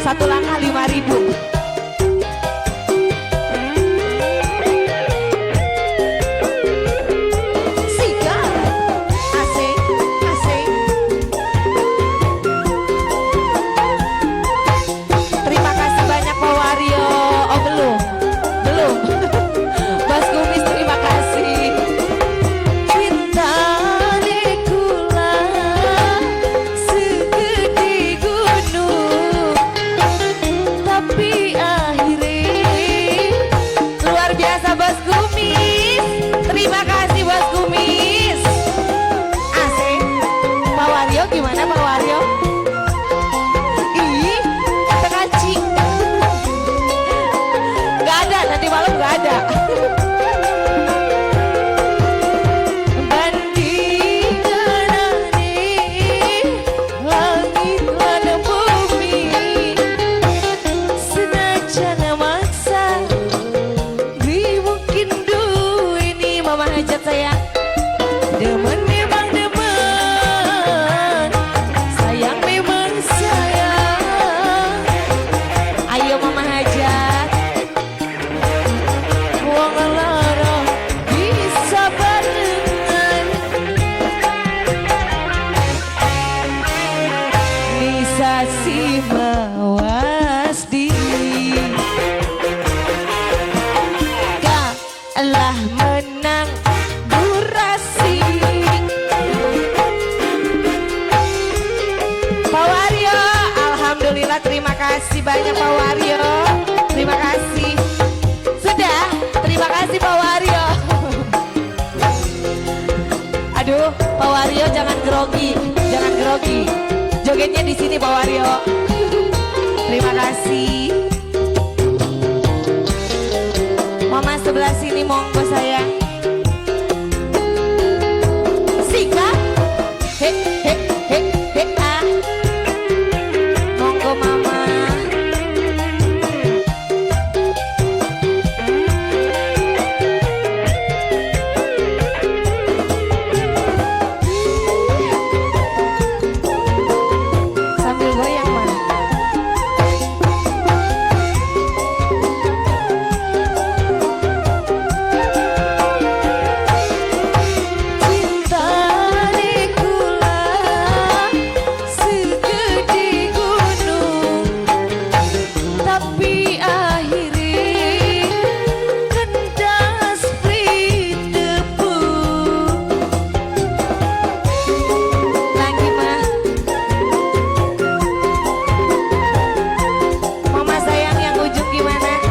Satu langkah 5.000. Sigal, asik, asik. Terima kasih banyak Pak Wario. Oh belum, belum. Bas Kumis terima kasih. Cintane kula segede gunung, tapi akhirnya luar biasa Bos Kumis. Terima kasih Bos Kumis. Asik. Pak Wario gimana Pak Wario? Ih, tekaci. Gak ada, nanti malam gak ada. Bandinganane langit lan bumi, senajan maksa beli mungkin ini Mama Hajat sayang. Demen memang demen, sayang memang sayang. Ayo Mama Hajat. Wong loro bisa barengan. Nisa si mawas diri, kalah menang durasi. Pak Wario, alhamdulillah terima kasih banyak Pak Wario. Terima kasih. Sudah, terima kasih Pak Wario. Aduh, Pak Wario jangan grogi, jangan grogi. Jogetnya di sini Pak Wario. Terima kasih. Mama sebelah sini monggo sayang. Sikat. He he he he ah. Monggo Mama. Sambil goyang Ma. Diakhiri kandas beli tebu. Lagi mah. Mama sayang yang ujung gimana?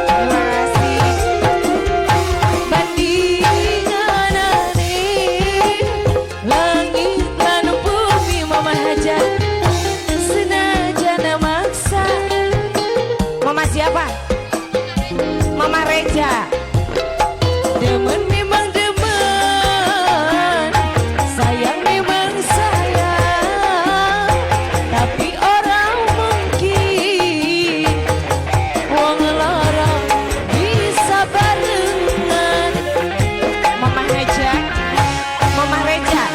Terima kasih. Bandinganane langit lan bumi, Mama Hajat, senajan maksa. Mama siapa? Mama Reja. Demen memang demen, sayang memang sayang, tapi ora mungkin wong loro bisa barengan. Mama Reja, Mama Reja,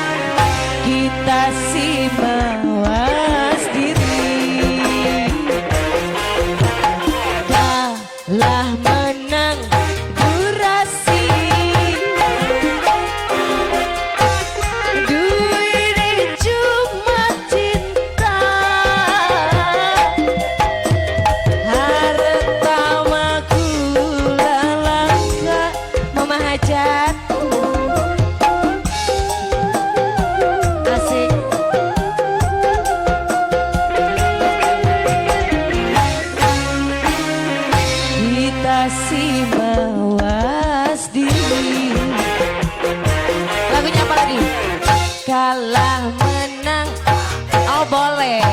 kita sih mawas diri. Kalah menang durasi. Duit cuma cinta, harta makula langka. Mama Hajat. Asik. Kita si mawas diri. Lagunya apa lagi? Kalah menang. Oh, boleh.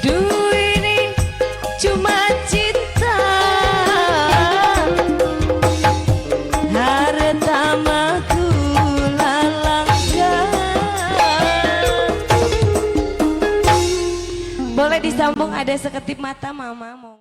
Duit cuma cinta, harta makula langka. Boleh disambung, ada seketip mata mama mau.